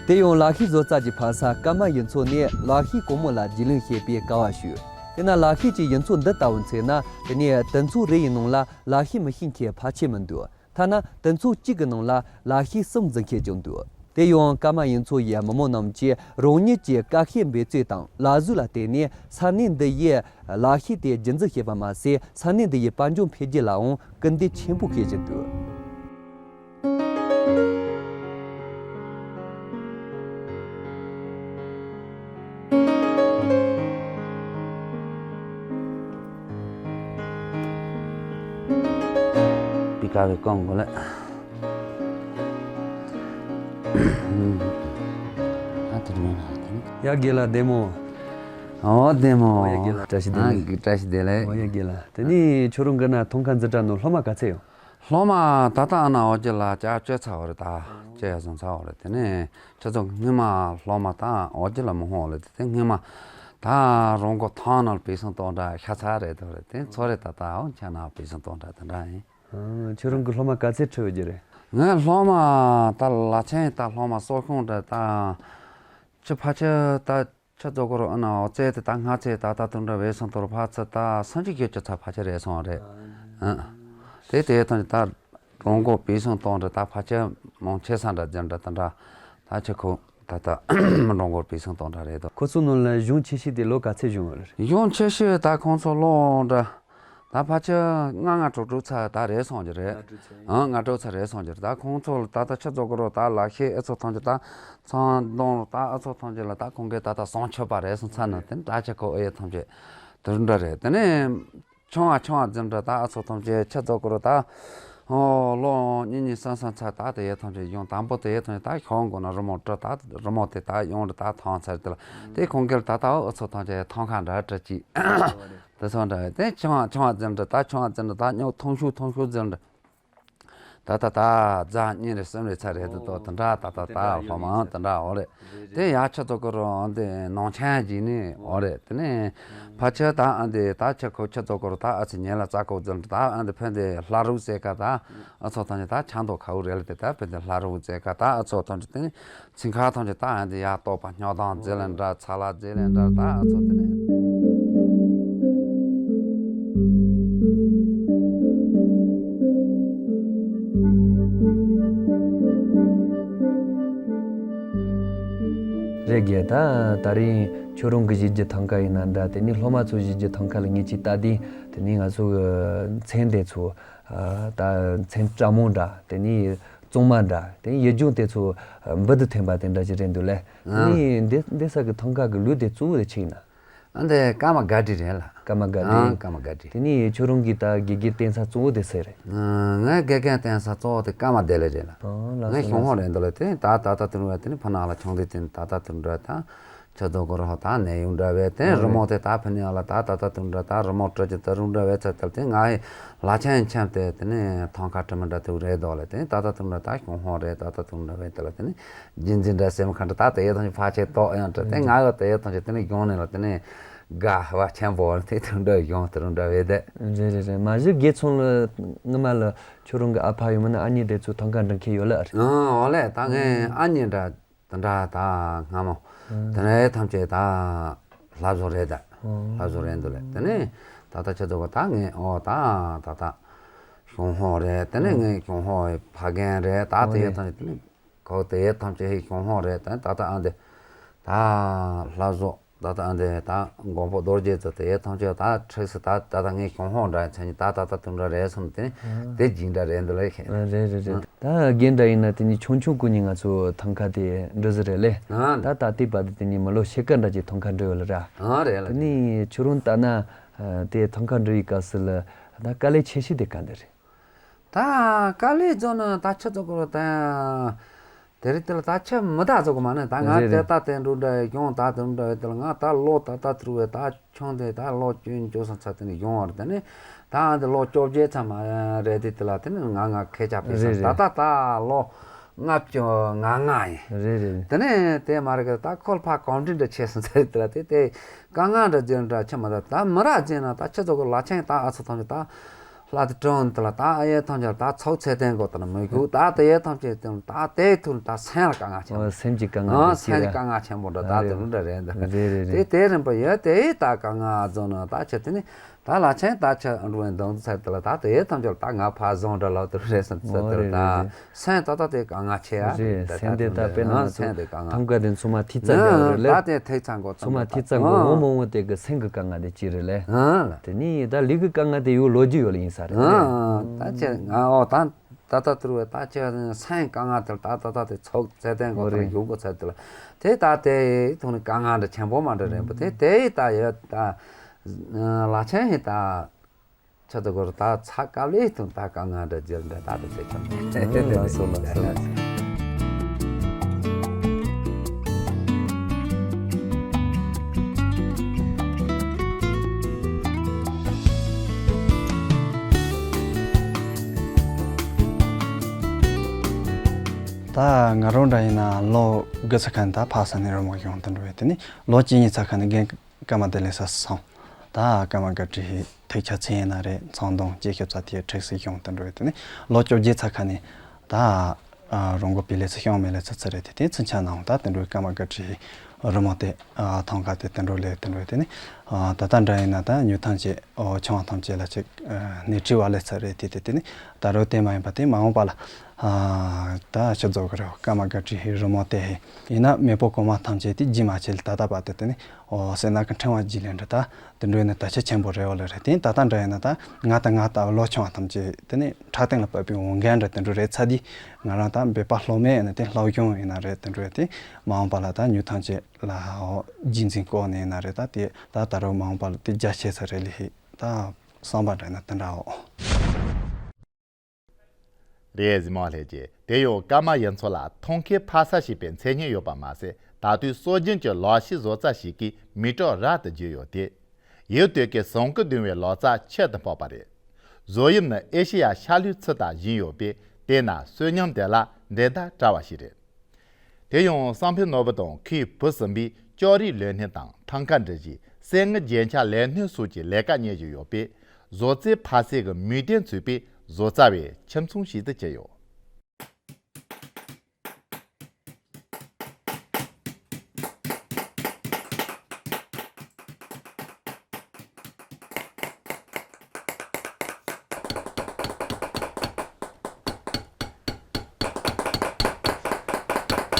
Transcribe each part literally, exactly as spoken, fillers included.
དེ་ཡང་ལག་ཤེས་བཟོ་རྩལ་གྱི་ཕ་ས་ཀརྨ་ཡུལ་ཚོ་ནས་ལག་ཤེས་གོང་མོ་ལ་རྒྱུས་ལོན་བྱེད་པའི་སྐལ་བ་ཞུས། དེས་ན་ལག་ཤེས་ཀྱི་ཡུལ་ཚོ་འདི་ལྟ་བུར་མཚོན་ན། དེ་ནས་དུས་ཚོད་རེ་ཡི་ནང་ལ་ལག་ཤེས་མི་ཤེས་མཁན་ཕལ་ཆེར་མི་འདུག་ཐ་ན་དུས་ཚོད་གཅིག་གི་ནང་ལ་ལག་ཤེས་གསུམ་འཛིན་མཁན་ཀྱང་འདུག་དེ་ཡང་ཀརྨ་ཡུལ་ཚོ་ཡི་མི་མང་རྣམས་ཀྱིས་རང་ཉིད་ཀྱི་དཀའ་ཤེད་འབད་རྩོལ་དང་ལག་བཟོ་ལ་བརྟེན་ནས་ས་གནས་འདི་ཡི་ལག་ཤེས་དེ་རྒྱུན་འཛིན་བྱས་པ་མ་ཟད། ས་གནས་འདི་ཡི་དཔལ་འབྱོར་འཕེལ་རྒྱས་ལའང་སྐུལ་འདེད་ཆེན་པོ་བྱེད་བཞིན་འདུག་པི་ཀ་བའི་ཀོང་གོ་ལ། ཨ་དེ་མིན་ན་དེ་ནི། ཡ་རྒན་ལགས་བདེ་མོ། ཨོ་བདེ་མོ། ཨོ་ཡ་རྒན་ལགས་བཀྲ་ཤིས་བདེ་ལེགས། ཨ་བཀྲ་ཤིས་བདེ་ལེགས། ཨོ་ཡ་རྒན་ལགས། དེ་ནི་ཁྱོད་རང་གི་ན་ཐང་ཀ་འཛིན་གྲྭ་ནང་སློབ་མ་ག་ཚད་ཡོད། སློབ་མ་ད་ལྟ་ཨ་ན་འོ་ཅི་ལ་ཅག་བཅུ་ཚར་བ་རེད། ད་བཅུ་ཡ་བཟུང་ཚར་བ་རེད། དེ་ནས་ཁྱེད་ཚོ་སྔོན་མ་སློབ་མ་ད་འོ་ཅི་ལ་མི་ཧོང་ལ་དེ་སྔོན་མ་ད་རང་གོ་ཐང་ནང་བེད་སྲུང་གཏོང་འདྲ་ཤ་ཚ་རེད་དོ་རེད། དེ་ཚོ་རེད། ད་ལྟ་འོ་ཁྱ་ན་བེད་སྲུང་གཏོང་འདྲ་དེ་འདྲ་ཡིན། ཨ། ཁྱོད་རང་གི་སློབ་མ་ག་ཚད་ཁྲིད་ཡོད་རྒྱུ་རེད། ངའི་སློབ་མ་ད་ལ་ཆེན་ད་སློབ་མ་གསོ་སྐྱོང་འདྲ་ད་ཁྱི་ཕ་ཁྱི་ད། ཁྱི་རྫོགས་སྐོར་ཨ་ན་འོ་ཙེ་དེ་ད་སྔ་ཚེ་ད་ལྟ་དུང་འདྲ་བས་སོང་དོར་ཕ་ཚི་ད་སུམ་ཅུ་གྱ་གཅིག་ཚ་ཕ་ཁྱི་རེད་སོང་རེད། ཨ། དེ་དེ་དང་ད་རང་གོ་བེད་སྲུང་གཏོང་འདྲ་ད་ཕ་ཁྱི་མང་ཆེ་ས་འདྲ་འཛིན་འདྲ་ད་འདྲ་ད་ཁྱི་ཁོ་ད་ད་རང་གོ་བེད་སྲུང་གཏོང་འདྲ་རེད་དོ། ཁོ་ཚོ་ནང་ལ་གཞོན་ཆེ་ཤོས་དེ་ལོ་ག་ཚད་བྱུང་བ་རེད། གཞོན་ཆེ་ཤོས་ད་ཁོང་ཚོ་ལོ་འདྲ། ད་ཕལ་ཆེར་ལྔ་ལྔ་དྲུག་དྲུག་ཚ་ད་རེད་སོང་གི་རེད། ལྔ་དྲུག་ཚ་ཡིན། ཨང་ལྔ་དྲུག་ཚ་རེད་སོང་གི་རེད། ད་ཁོང་ཚོ་ལ་ད་ལྟ་ཆུ་རྫོགས་གི་རོ་ད་ལག་ཤེས་ཨེ་ཚོ་ཐམས་ཅད་ད་ཚང་གདོང་ད་ཨ་ཚོ་ཐམས་ཅད་ལ་ད་ཁོང་གིས་ད་ལྟ་སོང་ཆོད་པ་རེད་སོང་ཚ་ནི་དེ་ད་ཆ་ཁོ་ཨེ་ཐམས་ཅད་དེ་རུ་འདྲ་རེད། དེ་ནས་ཆུང་བ་ཆུང་བ་འཛིན་འདྲ་ད་ཨ་ཚོ་ཐམས་ཅད་ཆུ་རྫོགས་གི་རོ་ད་ཨོ་ལོ་གཉིས་གཉིས་གསུམ་གསུམ་ཚ་ད་དེ་ཡེ་ཐམས་ཅད་ཡོང་དང་པོ་དེ་ཡེ་ཐམས་ཅད་ད་ཤོང་དགོས་ན་རི་མོ་བྲི་ད་རི་མོ་དེ་ད་ཡོང་རེད། ད་ཐང་ཚར་དེ་ལ་དེ་ཁོང་གིས་ད་ལྟ་ཨ་ཚོ་ཐམས་ཅད་ཐང་ཁ་འདྲ་བྲི་ཅིག་དེ་སོང་འདྲ་བས་དེ་ཆུང་བ་ཆུང་བ་འཛིན་འདྲ་ད་ཆུང་བ་འཛིན་འདྲ་ད་ཉོ་ཐུང་ཤུགས་ཐུང་ཤུགས་འཛིན་འདྲ། ད་ད་ད་རྫ་གཉིས་རེ་གསུམ་རེ་ཚ་རེད་དུ་ཏོ་དེ་འདྲ་ད་ད་ད་ལྷོ་མང་དེ་འདྲ་འོ་རེད། དེ་ཡ་ཆ་ཚོ་ཀུ་རུ་འོ་དེ་ནང་ཆེན་གྱི་ནི་འོ་རེད། དེ་ནས་ཕ་ཆ་ད་ཨ་འདི་ད་ཆ་ཁོ་ཆ་ཚོ་ཀུ་རུ་ད་ཨ་ཚི་ཉེ་ལ་རྩ་ཁོ་འཛིན་འདྲ་ད་ཨ་འདི་ཕན་དེ་ལྷ་རུ་ཟེ་ཀ་ད་ཨ་ཚོ་ཐང་ནི་ད་ཆང་དོ་ཁ་བུ་རེད་ལ་དེ་ད་ཕན་དེ་ལྷ་རུ་ཟེ་ཀ་ད་ཨ་ཚོ་ཐང་ཆུ་དེ་ནི་ཚིང་ཁ་ཐམས་ཅད་ད་ཨ་འདི་ཡ་ལྟོགས་པ་སྨྱོ་ཐང་རྫི་ལན་འདྲ་ཚ་ལ་རྫི་ལན་འདྲ་ད་ཨ་ཚོ་དེ་ནས། རེད་རྒན། ད་ད་རིང་ཁྱོད་རང་གི་གཞིས་རྒྱུ་ཐང་ཀ་ཡིན་ན་འདྲ་དེ་ནས་སློབ་མ་ཚོ་གཞིས་རྒྱུ་ཐང་ཀ་ལ་ངེད་ཀྱིས་ལྟ་དུས་དེ་ནས་ང་ཚོ་གི་མཚན་དེ་ཚོ་ད་མཚན་བཀྲ་མོ་འདྲ་དེ་ནས། གཙང་མ་འདྲ་དེ་ཡུལ་ལྗོངས་དེ་ཚོ་འབུར་དུ་ཐོན་པ་དེ་འདྲ་ཞིག་རེད་འདུག་ལེ། ཨ། དེ་ནི་འདི་འདི་ས་གི་ཐང་ཀ་གི་ལུགས་དེ་གཙོ་བོ་དེ་ཆི་ཡིན་ན། ཨ་འདི་ཀརྨ་དགའ་བྲིས་རེད་ལ། ཀརྨ་དགའ་ཨ་བྲིས། ཀརྨ་དགའ་བྲིས། དེ་ནི་ཁྱོད་རང་གིས་ད་དགེ་རྒན་བསྟེན་ས་གཙོ་བོ་དེ་སུ་རེད། ཨ་ངའི་དགེ་རྒན་བསྟེན་ས་གཙོ་བོ་དེ་ཀརྨ་བདེ་ལེགས་རེད་ལ། ཨ་ལགས་ངའི་སོ་གཞུང་ལགས་ཧོང་རེད་འདུག་ལ། དེ་ད་ད་ལྟ་དུ་རུང་བ་དེ་ནི་ཕ་ནང་ལ་ཆུང་དུས་དེ་ནི་ད་ལྟ་དུ་རུང་འདྲ་དང་། ཆ་རྫོགས་སྐོར་ཧོ་ད་ནས་ཡོང་འདྲ་བས་དེ་ཨོ་རི་མོ་རེད། དེ་ད་ཕ་ནི་ཡང་ལ་ད་ད་ད་དུང་འདྲ་ད་རི་མོ་བྲི་རྒྱུ་ད་རུང་འདྲ་བས་ཚ་ཐལ་དེ་ང་ཡི་ལ་ཆེན་ཆེན་དེ་དེ་ནི་ཐང་ཁ་བྲི་མི་འདྲ་དུ་རེད་དོ་ལ། དེ་ད་ད་དུང་འདྲ་ད་གཞུང་ཧོ་རེད། ད་ད་དུང་འདྲ་བས་དེ་ལ་དེ་ནི་རྒྱུན་འཛིན་འདྲ་སེམས་ཁ་འདྲ་ད་དེ་ཡེ་ཐང་ཆེ་ཕ་ཆེ་ཏོག་ཡང་བྲི་དེ་ང་ཡོད་དེ་ཡེ་ཐང་ཆེ་དེ་ནི་གཞུང་ནས་ལ་དེ་ནི་དགའ་བ་ཆེན་པོ་དེ་དུང་འདྲ་གཞུང་དེ་རུང་འདྲ་བས་དེ། རེད་རེད་རེད། མ་གཞི་དགེ་ཚང་ལ་སྔ་མ་ལ་ཁྱོད་རང་གི་ཨ་ཕ་ཡོད་མིན་ན་ཨ་མྱེས་དེ་ཚོ་ཐང་ཀ་འབྲི་མཁན་ཡོད་ལ་རེད། ཨ་ཨོ་ལེ་ད་ངའི་ཨ་མྱེས་འདྲ། དེ་འདྲ་ད་སྔ་མོ། ཨ། དེ་འདྲའི་ཐམས་ཅད་ད་ལྷ་བཟོ་རེད་ད། ཨ། ལྷ་བཟོ་རེད་འདུག་ལེ། དེ་ནས་ད་ལྟ་ཁྱེད་ཚོ་ག་ད་ངས་ཨོ་ད་ད་ད་གཞུང་ཧོ་རེད། དེ་ནས་ཨ། ངས་གཞུང་ཧོ་ཕ་རྒན་རེད། ད་ཨོ་དེ་ཡས་རེད། ཐམས་ཅད་ནི་གོ་དེ་ཡས་ཐམས་ཅད་ཧེ་གཞུང་ཧོ་རེད། དེ་ནས་ད་ལྟ་ཨ་འདི་ད་ལྷ་བཟོ་ད་ལྟ་ཨ་འདི་ད་མགོན་པོ་རྡོ་རྗེ་ཚོ་དེ་ཡས་ཐམས་ཅད་ད་ཁྲིགས་སུ་ད་ད་ལྟ་ངས་གཞུང་ཧོ་འདྲ་མཚན་ཉིད་ད་ད་ད་དུང་འདྲ་རེད་སོང་། དེ་ནས་ཨ། དེ་རྒྱུན་འདྲ་རེད་འདུག་ལེ། ཨ། རེད་རེད་རེད། ཨ། ད་རྒན་འདྲ་ཡིན་ན་དེ་ནི་ཆུང་ཆུང་ཀུན་ནི་ང་ཚོ་ཐང་ཀ་དེ་འགྲོ་ཟི་རེད་ལེ། ཨ། ད་ད་ལྟའི་བར་དུ་དེ་ནི་མི་ལོ་ཕྱེད་ཀ་འདྲ་ཅིག་ཐང་ཀ་འགྲོ་ཡོད་ལ་ར། ཨ་རེད་ལ། དེ་ནི་ཁྱོད་རང་ལྟ་ན་དེ་ཐང་ཀ་འགྲོ་ཡི་སྐབས་སུ་ལ་ད་དཀའ་ལས་ཆེ་ཤོས་དེ་ག་འདྲ་རེད། ད་དཀའ་ལས་བཟོ་ན་ད་ཆུ་ཚོད་ཀུ་རུ་ད་དེ་རིང་དེ་ལ་ད་ཆུ་མི་ད་བཟོ་གི་མ་ནི་ད་ང་རེད་དེ་རེད། ད་དེ་འགྲོ་འདྲ་གཞུང་ད་དེ་འགྲོ་འདྲ་དེ་ལ་ང་ད་ལོ་ད་ད་དུ་རུ་བས་ད། ཆུང་དུས་ད་ལོ་བཅུ་བཅུ་སོང་ཚ་དེ་ནས་གཞུང་བར་དེ་ནས་ད་ཨ་འདི་ལོ་བཅོ་བརྒྱད་ཙམ་རེད་དེ་དེ་ལ་དེ་ནས་ང་ང་ཁེ་ཆག་པའི་རེད་སང་ད་རེད། ད་ད་ལོ་ལྔ་བཅུ་ང་ལྔ་ཡིན། རེད་རེད། དེ་ནས་དེ་མ་རེད་གི་ད་ཁོལ་ཕ་གོམ་འདྲི་འདྲ་ཆེ་སོང་ཚ་དེ་ལ་དེ་དེ་དཀའ་ངལ་འདྲ་རྒྱུ་འདྲ་ཆེ་མ་ད་ད་མི་ར་རྒྱུ་ན་ད་ཆུ་ཚོད་གི་ལ་ཆེན་ད་ཨ་ཚོ་ཐོང་ཆུ་ད་ ལ་དེ་དྲངས་དེ་ལ་ད་ཨ་ཡེ་ཐམས་ཅད་ད་ཚོགས་ཚད་ལྡན་གོ་དེ་ལ་མི་དགོས། ད་དེ་ཡེ་ཐམས་ཅད་དེ་ད་དེའི་ཐོག་ད་སེམས་ལ་དཀའ་ངལ་ཆེན་པོ། ཨོ་སེམས་ཀྱི་དཀའ་ངལ་ཨ་རེད་སེམས་ཀྱི་ཅི་རེད། དཀའ་ངལ་ཆེན་པོ་འདྲ་ད་རེད་དེ་འདྲ་རེད་འདི། རེད་རེད་དེ་རེད། དེ་རིམ་པ་ཡེ་དེ་ད་དཀའ་ངལ་བཟོ་ན་ད་ཆ་དེ་ནི་ད་ལ་ཆེན་ད་ཆ་འགྲོ་བའི་འདང་ཚད་དེ་ལ་ད་དེ་ཡེ་ཐམས་ཅད་ད་ང་ཕ་བཟང་འདྲ་ལ་དེ་རེད་སེམས་ཚད་ཨོ་དེ་རེད་ད་རེད་རེད། སེམས་ད་ད་དེ་དཀའ་ངལ་ཆེ་ཨ་རེད། སེམས་དེ་ད་དཔེར་ན་ང་ཚོ་སེམས་དེ་དཀའ་ངལ་ཐམ་ཀ་དེ་ཚོ་མ་ཐིག་ཙམ་ཀྱང་རེད་ལེ། ད་དེ་ཐིག་ཚང་གོ་ཚོ་མ་ཐིག་ཙམ་གོ་འོ་མ་འོ་དེ་གི་སེམས་ཀྱི་དཀའ་ངལ་དེ་ཅི་རེད་ལེ། ཨ་ལ་དེ་ནི་ད་ལུས་ཀྱི་དཀའ་ངལ་དེ་ཡོད་ལོ་རྒྱུས་ཡོད་ལ་ཡིན་ས་རེད། ཨ་ད་ཅི་ང་འོ་ད་ད་ད་ཐུར་བས་ད་ཅི་སེམས་དཀའ་ངལ་དེ་ད་ད་ད་དེ་ཚོགས་ཚད་ལྡན་གོ་ཨོ་དང་རེད། ཡོད་གོ་ཚད་དེ་ལ་དེ་ད་དེ་ཐོག་ནས་དཀའ་ངལ་འདྲ་ཆེན་པོ་མ་འདྲ་རེད་པ་དེ་དེ་ད་ཡོད་ད་ལ་ཆེན་ཡིན་ད། ཆ་དུ་གོར་ད་ཚ་དཀའ་ལས་དང་ད་དཀའ་ངལ་འདྲ་རྒྱལ་འདྲ་ད་དུ་ཚེ་ཆུང་། ལགས་སོ་ལགས་སོ་ལགས་སོ། ད་ང་རང་འདྲ་ཡིན་ན་ལོ་དགུ་ཚ་ཁ་ནས་ད་ཕ་ས་ནས་རི་མོ་ཡོང་དུ་འགྲོ་བས་དེ་ནི་ལོ་གཅིག་གཉིས་ཚ་ཁ་ནས་རྒན་ཀརྨ་བདེ་ལེགས་ས་སོང་། ད་ཀརྨ་བཀའ་དྲིན་ཐེག་ཆ་ཚེ་ཡིན་ན་རེད་ཚོང་དང་སྐྱེད་ཤོད་ཚ་དེའི་འཁྲིག་སེ་ཤོང་དུ་འགྲོ་ཡོད་དེ་ནི་ལོ་བཅོ་བརྒྱད་ཚ་ཁ་ནས་ད་རོང་གོ་པི་ལེ་ཚེ་ཤོང་མེ་ལེ་ཚེ་ཚེ་རེད་དེ་དེ་ཚུན་ཆད་ནང་ད་དུ་འགྲོ་ཀརྨ་བཀའ་དྲིན་རི་མོ་དེ་ཐང་ཀ་དེ་དུ་འགྲོ་ལེ་དུ་འགྲོ་དེ་ནི་ད་ལྟ་འདྲ་ཡིན་ན་ད་ཉུ་ཐང་ཅེ་ཆུང་བ་ཐང་ཅེ་ལ་ཅིག་ནི་བྲི་བ་ལེ་ཚེ་རེད་དེ་དེ་དེ་ནི་ད་རོ་དེ་མ་ཡིན་པ་དེ་མ་འོངས་པ་ལ། ད་ཕྱི་རྫོགས་ཀྱི་རེད། ཀརྨ་བཀའ་དྲིན་རི་མོ་དེ་ཡིན་ན་མེས་པོ་གོང་མ་ཐམས་ཅད་དེ་རྗེས་མ་ཆེ་ལ་ད་ལྟ་བར་དུ་དེ་ནི་ཨོ་སེ་ན་གི་ཕྲེང་བ་རྗེས་ལེན་འདྲ་ད་དེ་འདྲ་ནི་ད་ཆ་ཆེན་པོ་རེད་བ་ལ་རེད། དེ་ད་ལྟ་འདྲ་ཡིན་ན་ད་ང་དང་ང་ལྟ་བུ་ལོ་ཆུང་བ་ཐམས་ཅད་དེ་ནི་ཕྲག་སྟེང་ལ་བབས་པའི་འོང་མཁན་འདྲ་དེ་འདྲ་རེད་ཚ་དེ་ང་རང་ད་འབད་པ་ལྷོད་མེད་ཡིན་ན་དེ་ལྷོད་གྱོང་ཡིན་ན་རེད་དེ་འདྲ་རེད། དེ་མ་འོངས་པ་ལ་ད་ཉུ་ཐང་ཅེ་ལ་ཨོ་རྗེས་འཛིན་སྐོར་ནས་ཡིན་ན་རེད། ད་དེ་ད་ད་རུང་མ་འོངས་པ་ལ་དེ་རྒྱ་ཆེ་ས་རེད་ལི་ཧི་ད་བསམ་པ་འདྲ་ན་དེ་འདྲ་ཨོ། རེད་གཟིགས་མོ་ལྷས་ཀྱིས་དེ་ཡང་ཀརྨ་ཡུལ་ཚོ་ལ་ཐོང་ཁའི་ཕ་ས་ཞེས་པའི་མཚན་སྙན་ཡོད་པ་མ་ཟད་ད་དུས་སྲོལ་རྒྱུན་གྱི་ལག་ཤེས་བཟོ་རྩལ་ཞིག་གིས་མི་གྲོགས་རབ་ཏུ་བརྒྱུད་ཡོད་དེ། ཡུལ་དེ་གའི་ཟངས་ཀྱིས་བརྡུང་བའི་ལག་རྩལ་ཁྱད་དུ་འཕགས་པ་རེད། བཟོ་དབྱིབས་ནི་ཨེ་ཤེ་ཡ་ཤར་ལྷོའི་ཚུལ་དང་བཞིན་ཡོད་པས་དེས་ན་བསོད་སྙོམས་དེ་ལ་འགྲན་ཟླ་བྲལ་བ་ཞིག་རེད། དེ་ཡང་སང་ཕོད་ནོར་བུ་དང་ཁོའི་བུ་གསུམ་པས་ལྕགས་རིགས་ལས་སྣོན་དང་ཐང་ཀ་འདྲི་གཞི་གསེར་དངུལ་རྒྱན་ཆ་ལས་སྣོན་སོགས་ཀྱི་ལས་ཀ་གཉེར་བཞིན་ཡོད་པས་བཟོ་རྩལ་ཕ་སའི་གི་མིག་ལྡན་ཚུད་པའི་བཟོ་རྩ་བའི་ཁྱིམ་ཚང་ཞིག་ཏུ་གྱུར་ཡོད།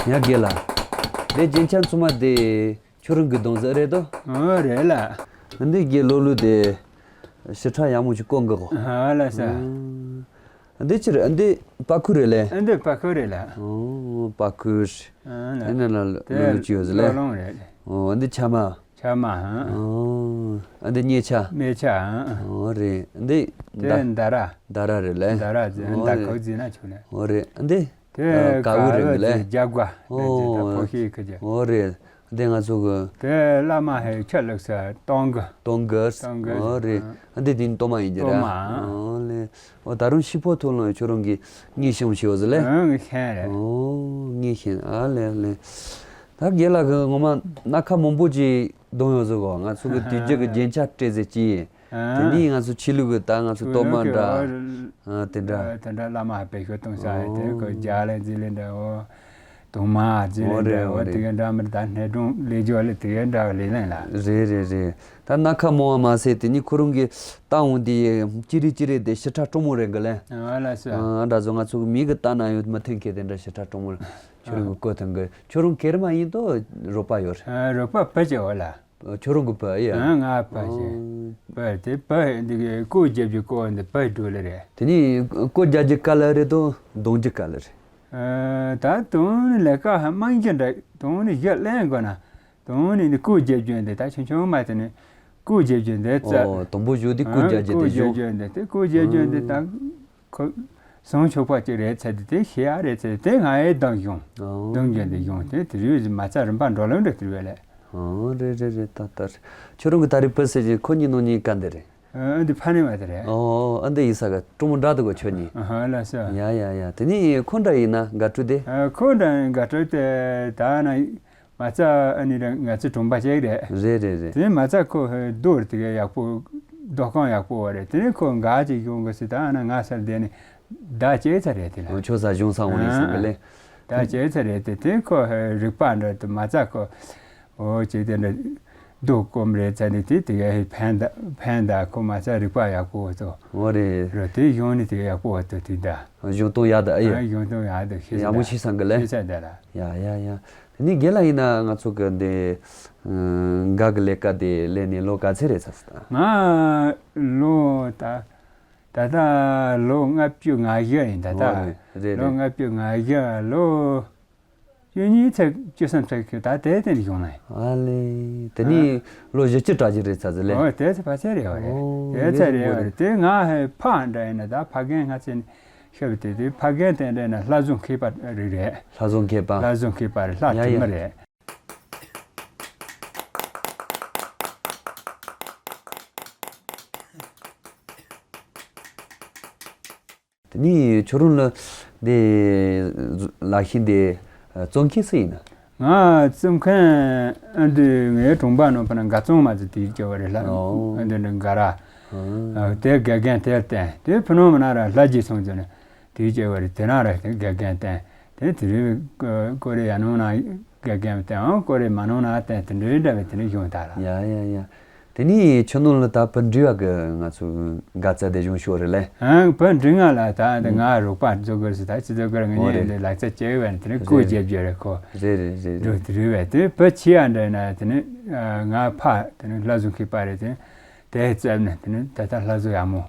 ཡ་རྒན་ལགས། འདི་རྒྱན་ཆ་ཚང་མ་དེ་ཁྱོད་རང་གི་གདོང་ཟེར་རེད་དོ། ཨོ་རེད་ལགས། འདི་རྒན་ལོ་ལོ་དེ་ཞིབ་ཕྲ་ཡག་མོ་ཞིག་བཀོད་འགག་གོ། ཨ་ལགས་སོ། འདི་ཅི་རེད། འདི་པ་ཁུ་རེད་ལེ། འདི་པ་ཁུ་རེད་ལགས། ཨོ་པ་ཁུ་རེད། ཨ་ལགས། འདི་ན་ལ་ལོ་ལོ་ཅི་ཡོད་ཟེར་ལེ། ལོ་ལོང་རེད། ཨོ་འདི་ཆ་མ། ཆ་མ་ཧང་། ཨོ། ཨ་འདི་སྙེ་ཆ། སྙེ་ཆ་ཧང་། ཨོ་རེད། འདི་དེ་ད་ད་ར། ད་ར་རེད་ལེ། ད་ར་ཟེར། ཨོ་ད་རེད། ག་ཟེར་ན་ཆོག་ལེ། ཨོ་རེད། འདི་དེ་ཨ་ག་བུ་རེད་འདི་ལེ། ཇ་ག་ཨོ། ད་ཕོ་ཤི་ཁ་ཇ། ཨོ་རེད། འདི་ང་ཚོ་གི་དེ་བླ་མ་ཧེ་ཆ་ལགས་ས་སྟོང་གི། སྟོང་གི། སྟོང་གི། ཨོ་རེད། ཨ་འདི་དེ་གཏོར་མ་ཡིན་གྱི་རེད། གཏོར་མ། ཨོ་ལེ། ཨོ་ད་རུང་ཤི་ཕོ་ཐུག་ལོང་ཁྱོད་རང་གི་ངའི་ཤོང་ཤི་བ་ཟེར་ལེ། ཨོ་ངའི་ཤེས་རེད། ཨོ་ངའི་ཤེས། ཨ་ལེ་ཨ་ལེ། ད་རྒན་ལགས་ཀྱི་ངོ་མ་སྣ་ཁ་མང་པོ་ཅིག་གདོང་ཡོད་ཟེར་གོ། ང་ཚོ་གི་དུས་རྒྱུན་གྱི་རྒྱན་ཆ་སྤྲས་ཟེར་ཅི། དེ་ནས་ང་ཚོ་ཆོས་ལུགས་ཀྱི་ད་ང་ཚོ་གཏོར་མ་འདྲ། ཨ་དེ་འདྲ། དེ་འདྲ་བླ་མ་བེད་སྤྱོད་གཏོང་ས་དེ་ཨོ་ཁོ་རྒྱ་ལ་འཛིན་ལེ་འདྲ་འོ། གདུང་མ་འཛིན་ལེ་འདྲ་འོ་དེ་ག་འདྲ་མི་ད་སྣེ་སྒྲུང་ལས་སྦྱོར་ལ་དེ་ག་འདྲ་ལས་ལེན་ལ། རེད་རེད་རེད། ད་སྣ་ཁ་མང་བ་མ་ཟད་དེ་ནི་ཁོ་རང་གི་ཏང་འོང་དེ་ཅི་རེད་ཅི་རེད་དེ་ཞིབ་ཕྲ་སྤྲོ་མོ་རེད་གི་ལེ། ཨ་ལ་སོ། ཨ་འདྲ་བཟོ་ང་ཚོ་གི་མི་གི་ལྟ་ན་ཡོད་མི་མཐུན་ཁེ་དེ་འདྲ་ཞིབ་ཕྲ་སྤྲོ་མོ་ཁྱོད་རང་གི་བཀོད་ཐུབ་གི། ཁྱོད་རང་གེར་མ་ཡིན་དོ་རོགས་པ་ཡོད་རེད། རོགས་པ་བུ་ཅི་འོ་ལ། ཁྱོད་རང་གི་བུ་ཡ། ང་བུ་ཞིག་བུ་དེ་བུ་འདི་གི་སྐོར་རྒྱབ་ཀྱི་སྐོར་འདི་བུ་འགྲོ་ལེ་རེད། དེ་ནི་སྐོར་རྒྱག་རྒྱུ་ག་ལ་རེད་དོ་གདོང་རྒྱུ་ག་ལ་རེད། ད་དུང་ནི་ལས་ཀ་ཧ་མང་རྒྱུ་འདྲ་དུང་ནི་ཞིག་ལེན་དགོས་ན། དུང་ནི་ནི་སྐུ་རྒྱལ་རྒྱུ་འདི་ད་ཆུང་ཆུང་མ་དེ་ནི་སྐུ་རྒྱལ་རྒྱུ་འདི་རྩ། ཨོ་དང་པོ་བཞུགས་དེ་སྐུ་རྒྱལ་རྒྱུ་དེ་སྐུ་རྒྱལ་བཞུགས། རྒྱུ་འདི་དེ་སྐུ་རྒྱལ་རྒྱུ་འདི་ད་ཁོ་ཟངས་ཆོག་པ་ཅིག་རེད་ཚེ་དེ་དེ་ཤེས་ཡ་རེད་ཚེ་དེ་ང་ཨེ་དང་བཞུང་། ཨོ་དང་རྒྱུ་འདི་བཞུང་དེ་དེ་རུས་མ་རྩ་རིམ་པ་འགྲོ་ལམ་འདྲ་དེ་རུས་ལས། ཨོ་རེད་རེད་རེད། ད་ལྟར་ཁྱོད་རང་གི་ད་རེས་བུ་ཟེར་གྱི་ཁོ་གཉིས་ནང་གཉིས་ཀ་འདི་རེད། ཨ་འདི་ཕ་ནི་མ་དེ་རེད། ཨོ་ཨ་འདི་ཡིན་ས་ག་ཀྲུང་མོ་འདྲ་འདུག་གོ་ཁྱོད་གཉིས། ཨ་ལ་ས། ཡ་ཡ་ཡ། དེ་ནི་ཁོ་འདྲ་ཡིན་ན་དགའ་སྤྲོ་དེ། ཨ་ཁོ་འདྲ་དགའ་སྤྲོ་དེ་ད་ན་མ་རྩ་ཨ་ནི་ར་ང་ཚོ་གྲོང་པ་ཅིག་རེད། རེད་རེད་རེད། དེ་མ་རྩ་ཁོ་རྡོར་དེ་ག་ཡག་པོ་ སྡོད་ཁང་ཡག་པོ་བ་རེད། དེ་ནས་ཁོ་འགའ་ཅིག་གཞུང་གི་སྲིད་དང་ཨ་ན་ང་སར་བསྡད་ནས་ཟླ་བཅད་ཚར་རེད་དེ་ལ། ཁྱོད་ས་གཞུང་ས་འོང་ནས་སོང་གི་ལེ། ཟླ་བཅད་ཚར་རེད་དེ་དེ་ཁོ་རིག་པ་འདྲ་དུ་མ་ཚ་ཁོ་འོ་བྱས་དེ་འདྲ་སྡུག་སྐོམ་རེད་ཚ་ནས་དེ་དེ་ག་ཧེ་ཕན་ད་ཕན་ད་ཁོ་མ་ཚ་རིག་པ་ཡག་པོ་བ་ཚོ། འོ་རེད། རོ་དེ་གཞུང་ནས་དེ་ཡག་པོ་བ་ཚོ་དེ་ད། གཞུང་གཏོང་ཡག་ད་ཨེ་ཡོད། གཞུང་གཏོང་ཡག་ད་ཤེས་ཡག་མོ་ཤེས་སང་གི་ལེ། ཤེས་ས་ད་ལ། ཡ་ཡ་ཡ། དེ་ནས་རྒན་ལགས་ཡིན་ན་ང་ཚོ་གི་འདི་འགའ་གི་ལས་ཀ་དེ་ལས་ནས་ལོ་ག་ཚད་རེད་ཚར་སོང་ད། ང་ལོ་ད་ད་ལྟ་ལོ་ལྔ་བཅུ་ང་བཞི་ཡིན་ད་ད། འོ་རེད་རེད་ལོ་རེད། ལྔ་བཅུ་ང་བཞི་ལོ་བཅུ་གཉིས་ཚེག་བཅུ་གསུམ་ཚེག་ཁྱོད་ད་དེ་དེ་ནས་བྱུང་ནས། ཨ་ལེ། དེ་ནས་ལོ་བཞི་བཅུ་གྲ་གི་རེད་ཚར་ཟེར་ལེ། འོ་དེ་ཚེ་ཕལ་ཆེར་རེད་བ་རེད། འོ་དེ་ཚེ་རེད་བ་རེད། དེ་ང་ཧེ་ཕ་འདྲ་ཡིན་ན་ད་ཕ་རྒན་ང་ཚེ་ཤོབ་དེ་དུས་ཕ་རྒན་དེ་འདྲ་ན་ལྷ་བཟོ་མཁས་པ་རིགས་རེད། ལྷ་བཟོ་མཁས་པ། ལྷ་བཟོ་མཁས་པ་རེད། ལྷ་ཡ་དྲི་ཡ། མི་རེད། དེ་ནས་ཁྱོད་རང་ལ་འདི་ལག་ཤེས་འདི་རྩོམ་མཁན་སུ་ཡིན་ན། ང་རྩོམ་མཁན་ཨ་འདི་ངའི་གྲོང་པ་ནང་ཕ་ན་དགའ་ཚོང་མ་ཚོ་དེའི་སྐྱེ་བ་རེད་ལ། ཨོ། ཨ་འདི་འདི་འགའ་ར། ཨ། དེ་དགེ་རྒན་དེར་བསྟན་དེ་ཕུ་ནུ་མི་ན་ར་ལྷ་རྗེ་ཚང་ཚོ་ནས། དེའི་སྐྱེ་བ་རེད། དེ་རང་རེད། དེ་དགེ་རྒན་བསྟན་དེ་དེ་རེད། ཀོ་རེ་ཡ་ནང་ན་དགེ་རྒན་བསྟན་ཨང་ཀོ་རེ་མ་ནང་ན་བསྟན་དེ་འདྲའི་འདྲ་བའི་དེ་ནས་བྱུང་ད་ལ། ཡ་ཡ་ཡ། དེ་ནས་ཁྱོད་ནང་ལ་ད་བུ་འབྲི་བ་གི་ང་ཚོ་འགག་རྩ་དེ་བྱུང་ཤོག་རེད་ལེ། ཨང་བུ་འབྲི་ང་ལ་ད་དེ་ང་རོགས་པ་བཟོ་དགོས་སུ་ད་ཅི་བཟོ་དགོས་ངས་ཨོ་ཉིད་རེད། འདི་ལག་རྩལ་སྐྱེ་བའི་དེ་ནས་ཀུ་རེད། རྒྱབ་རྒྱབ་རེད་ཁོ། རེད་རེད་རེད། འགྲོ་རེད། དེ་རེད་བས་དེ་བུ་ཆེ་ཡ་འདྲ་ན་དེ་ནས་ང་ཕ་དེ་ནས་ལྷ་བཟོ་མཁས་པ་རེད། དེ་དེ་བཙལ་ནས་དེ་ནས་ད་ལྟ་ལྷ་བཟོ་ཡག་མོ།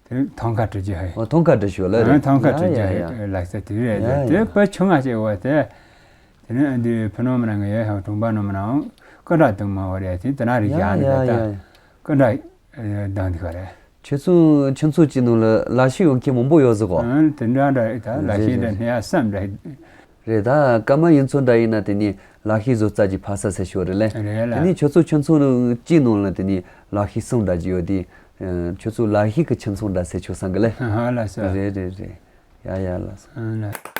དེ་ཐང་ཁ་བྲི་རྒྱུ་ཧེ། ཨོ་ཐང་ཁ་བྲི་ཞོ་ལ་རེད། ཐང་ཁ་བྲི་རྒྱུ་ཧེ། ལག་རྩལ་དེ་རེད། ཡ་ཡ། དེ་བུ་ཆུང་ང་ཅེ་བ་དེ། དེ་ནས་འདི་ཕུ་ནུ་མི་ན་ང་ཡ་ཧང་གྲོང་པ་ནུ་མི་ནའང་ཀི་འདྲ་དུང་མ་བ་རེད། དེ་དེ་ན་རེད། ཡ་ཡ་ཡ། ཀི་འདྲ་དང་དེ་ག་རེད། ཁྱོད་ཚོ་ཁྱོད་ཚོ་ཅི་ནང་ལ་ལ་ཤི་ཡོང་མཁན་མང་པོ་ཡོད་ཟེར་གོ། དེ་འདྲ་འདྲ་ད་ལ་ཤི་འདྲ་ནས་ཡ་བསམ་འདྲ། རེད་ད། སྐར་མ་ཡིན་ཚོད་འདྲ་ཡིན་ན་དེ་ནི་ལག་ཤེས་བཟོ་རྩལ་གྱི་ཕ་ས་ཟེར་ཤོག་རེད་ལེ། རེད་ལ། དེ་ནི་ཁྱོད་ཚོ་ཁྱོད་ཚོ་གཅིག་ནང་ལ་དེ་ནི་ལག་ཤེས་གསུམ་འདྲ་ཅིག་ཡོད་དེ། ཁྱོད་ཚོ་ལག་ཤེས་ཀྱི་ཁྱིམ་ཚང་འདྲ་ཟེར་ཆོག་སང་གི་ལེ། ཧ་ལ་ས། རེད་རེད་རེད། ཡ་ཡ་ལ་ས། ཨ་ལ།